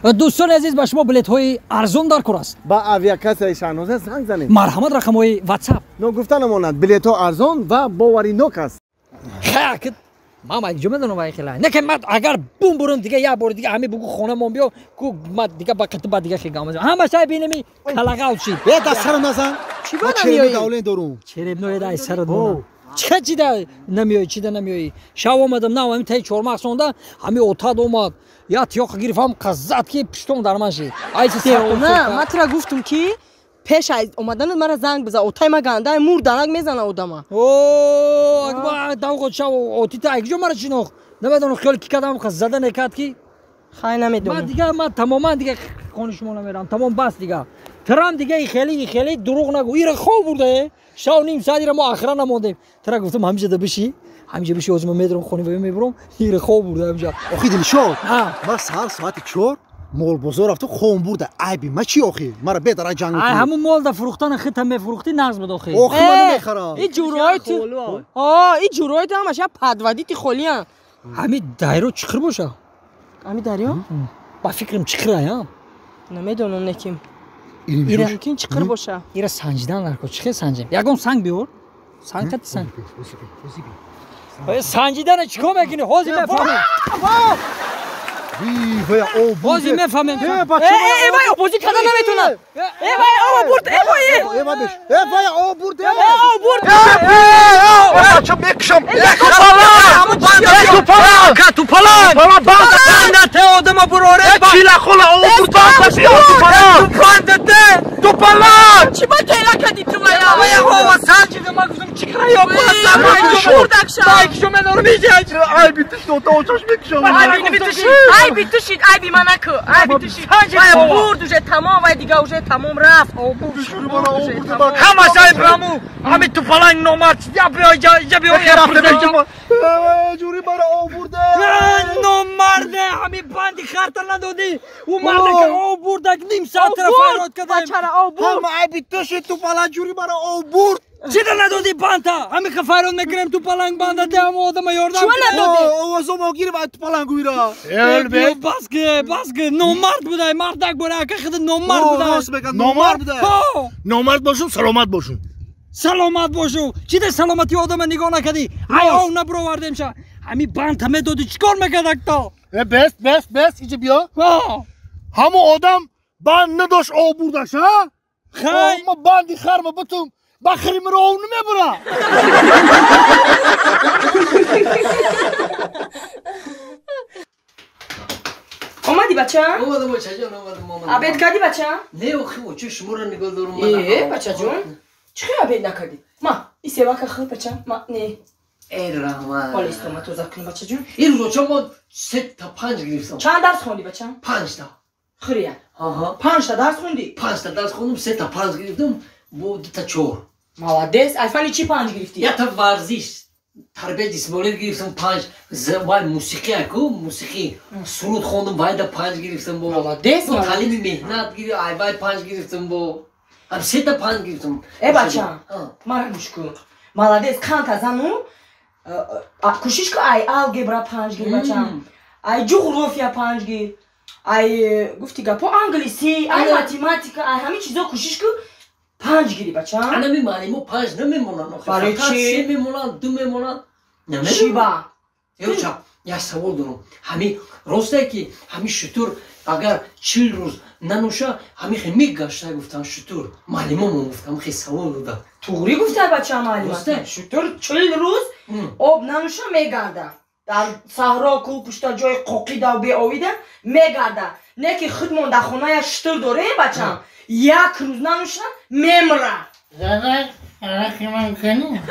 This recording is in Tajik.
Дӯстони азиз, ба шумо билетҳои арзон дар кор аст. Ба авиакассаи Шаҳноза занг занед. Марҳамат, рақамҳои WhatsApp. Ногуфта намонад, билетҳо арзон ва боваринок аст. Хак, ман ҷо медонам вай хела. Не ки ман агар бум бурум дига як бор дига ҳами бугу хонамон биё, ку ман дига ба қити ба дига хегам. Ҳама шай бинеми калағал шид. Э, даст сарам назан. Чӣ ба намеоӣ? Давлен дорум. Черебное дай сарат монам. Чӣ чида намеоӣ, чида намеоӣ? Шав омадам, на ҳами таи чормағз сонда, ҳами отад омад. Я тиёқ гирифтам, қаззад ки пиштон дар ман шид. На, ман тура гуфтум ки пеш аз омаданат мара занг бизан. Отай ма гандаи мурданак мезана одама. О, акба давғот шав отита айкҷо мара шинох. Намедонам хиёл ки кадам зада некад ки. Хай намедонам. Ман дига ман тамоман дига хони шумо намерам. Тамом бас дига. Трам дига хеле хеле дурӯғ нагӯ. Ира хоб бурда. Шав ним соат ира мо охира намондем. Тра гуфтам ҳамиҷа да биши. Ҳамиҷа биши озма медрам хони ва мебурам. Ира хоб бурда ҳамиҷа. Охи Дилшод. Ман саҳар соати 4 молбозор рафту хом бурда. Айби ма чӣ охи? Мара бедара ҷанг мекунӣ. Ай ҳамун мол да фурӯхтана хита мефурӯхтӣ нағз буд охи. Охи ман намехарам. И ҷуръои ту. А, и ҷуръои ту ҳамаш я падвадити холиян. Ҳами дайро чиқир боша? Ҳами дарё? Ба фикрам чиқира, я? Намедонам неким. Мумкин чиқир боша. Ира санҷидан нарко, чӣ хел санҷем? Ягон санг биёр. Санг кати санг. Санҷидана чӣ кор мекунӣ? Ҳозир мефаҳмем. Ҳозир мефаҳмем. Э, вай обозӣ карда наметавонад. Э, вай об бурд, э, вай. Э, вай беш. Э, вай об бурд. Э, об бурд. Бача мекушам. Тупалан, тупалан. Банда те одама буроре. Чила хола об бурд. Тупалан. Банда те. Тупалан. Чӣ ба тела кади ту вай? Вай ова санҷида ман гуфтам чӣ кара ё Ай битишт, ота очаш мекушам. Ай битишид, ай би ман наку. Ай битишид. Вай бурд уже тамом, вай дига уже тамом рафт. Ҳамаш ай браму. Ҳами тупаланг номард. Я биё, я биё. Ҷури мара об бурда. Номарде, ҳами банди харта надодӣ. Ӯ мардака об бурда, ним соат тара файрод кардем. Бачара об бурд. Ҳама ай битишид, тупаланг ҷури мара об бурд. Чида надодӣ банта? Ҳами файрод мекунем тупаланг банда те ҳама одама ёрдам. Чӣ надодӣ? Овозо гирифт ай тупаланг уира. Бас ки, бас ки, номард будай, мардак будай, ака хида номард будай. Рост мегӯяд, номард будай. Номард бошум, саломат бошум. Саломат бошум. Чида саломати одама нигоҳ накардӣ? Ай ов набуровардем ша. Ҳами банта медодӣ, чӣ кор мекард акто? Бес, бес, бес, иҷа биё. Ҳамо одам банд надошт об бурдаш, а? Хай. Ма банди харма бутум. Бахри мро ов намебура. Омадӣ бача? Омадам бачаҷон, омадам, омадам. Обед кардӣ бача? Не, охи, очи шуморо нигоҳ дорум. Э, бачаҷон, чӣ хел обед накардӣ? Ма, и севака хӯр бача, ма, не. Эй, раҳмат. Ҳола истома тоза кун бачаҷон. Ин рӯзоча мо 3 та 5 гирифтам. Чанд дарс хондӣ бача? 5 та. Хӯрия. 5 та дарс хондӣ? 5 та дарс хондум, 3 та 5 гирифтам, бо 2 та 4. Молодец. Ай фани чӣ 5 гирифтӣ? Якта варзиш, тарбияи ҷисмонӣ гирифтам 5, вай мусиқӣ аку, мусиқӣ, суруд хондум, вайда 5 гирифтам бо. Молодец. Таълими меҳнат гириф, ай вай 5 гирифтам бо. Ҳам 3 та 5 гирифтам. Э бача, мара гӯш кун. Молодец, қанта зану кӯшиш кун ай алгебра 5 гир бача. Ай ҷуғрофия 5 гир. Ай гуфти гапо англисӣ, ай математика, ай ҳамин чизо кӯшиш кун 5 гири бача. Анами муаллимо 5 намемонанд. Барои чӣ? 3 мемонанд, 2 мемонанд. Чӣ ба? Ёча, як савол дорам. Ҳами ростае ки ҳами шутур агар 40 рӯз нанӯша, ҳами хе мегашта гуфтан шутур. Муаллимомон гуфтам, хе савол дода. Туғрӣ гуфта бача муаллима. Шутур 40 рӯз об нанӯша мегарда. Дар саҳро кӯҳ пушта ҷои қоқида беовида мегарда. Не ки худмон дар хона як шутур дорем бачам. Як рӯз нанӯша мемра. Занак, арақи ман кани?